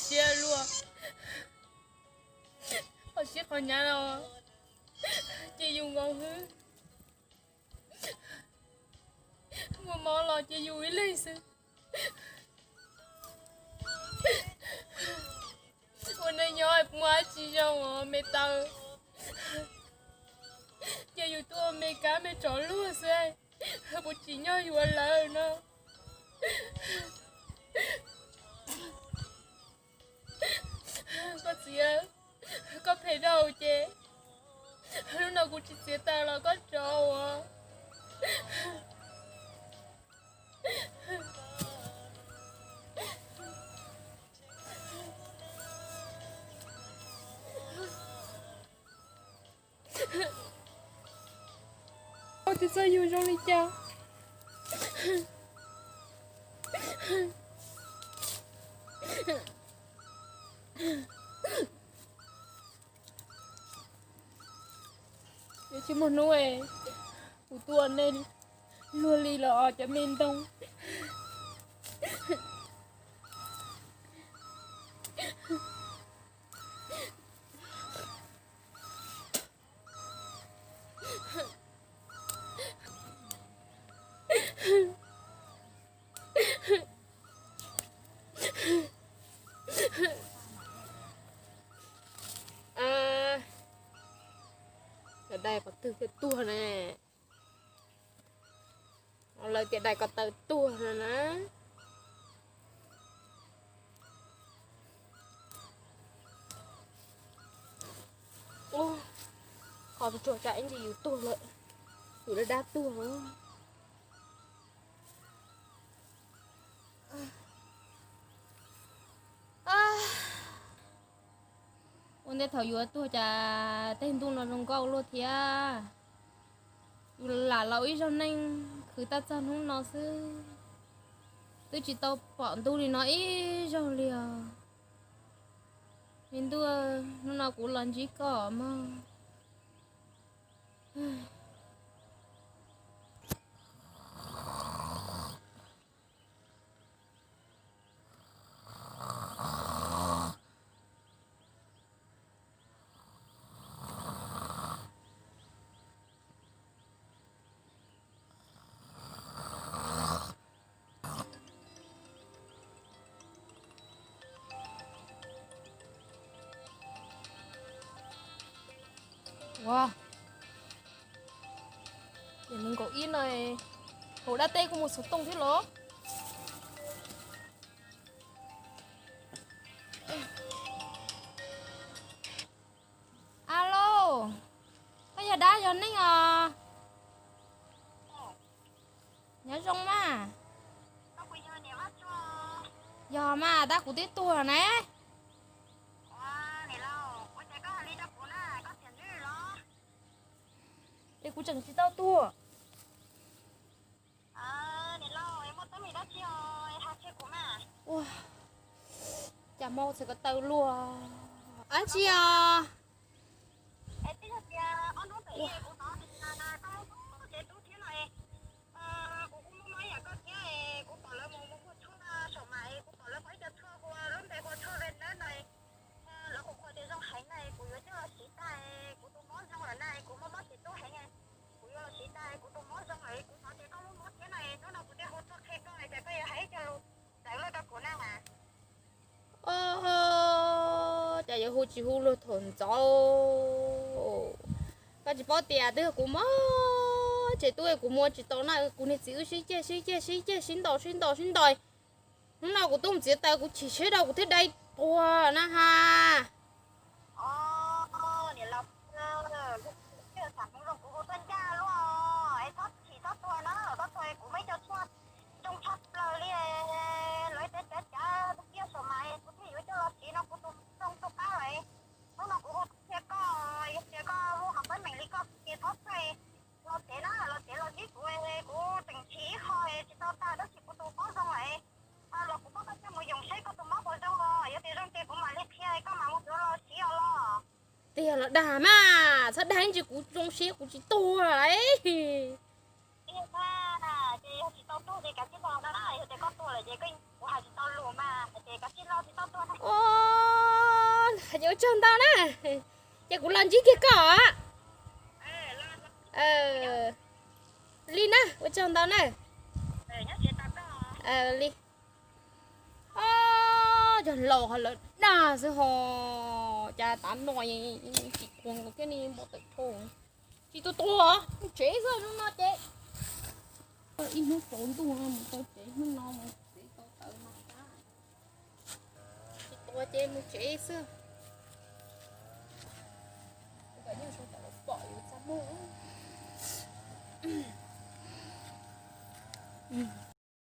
siab luaj. Ho sib qhov hnyav los ces yus nkaus hwb, muaj mob los ces yus ib leeg xwb. Ua neej nyob muaj dab tsi zoo os me taw, ces yus tuaj me kab me tsov luag xwb, puas tsim nyog yuav lawv no. Koj txiv, koj phem dhau ces hnub no kuv tsis txiav taws los koj tso uas. Ua tus txoj yug zoo li cas? Tsis muaj hnub kuv tuaj nej luag li los cov me ntoo. Cov dais qhov twg thiaj tuag ne? Lawv tias dais ko taw tuag no na. Qhov tsuag cas ib ntsis yus tuag lawm, yus dab dab tuag. Ua ntej thaum yuav tuag cas tej ntuj no zoo nkauj luaj thiab. Yus lam laus ib zaug neej khwv tau txog hnub no xwb, twb tsis tau pom ntuj li no ib zaug li os. Me ntuj, hnub no kuv los ntsib koj mog. Ua, nees nkaum ib no, hauv dab teb kuj muaj xov tooj thiab los? Alo, koj yog dab yog neeg os? Nyob zoo mas. Yog mas, tab kuv twb tuag ne. Es kuv tseem tsis tau tuag. Ua, cas mau txhais ko taw luaj. Ab tsi os. Os, cas yuav hu tsis hu luag thaum ntxov. Koj tsis paub tias twb kuv mob tsev tub kuv mus tsis tau na, kuv niag txiv wb sib ceg sib ceg sib ceg sib ntaus sib ntaus sib ntaus. Hnub no kuv tuaj mus txiav taws kuv chim siab rau kuv thiaj dai tuag na ha. Tiag los dag mas, txhob dag ntsis kuv zoo siab kuv tsis tuag. Ua tsaug ntau na, ces kuv los ntsib kiag koj. Li na, ua tsaug ntau na. Li, cov laus ho lawv dag xwb ho, cas tav no tsis tuag nkaus thiab ne, npau taws dhau. Tsis tuag, tuag mus tsev xwb hnub no ces. Ib hnub tsaus ntuj no mus tau tsev, hnub no mus tsev tau taws mas. Tsis tuag ces mus tsev xwb. Kom nyob zoo kom lawv pom yus txaj muag.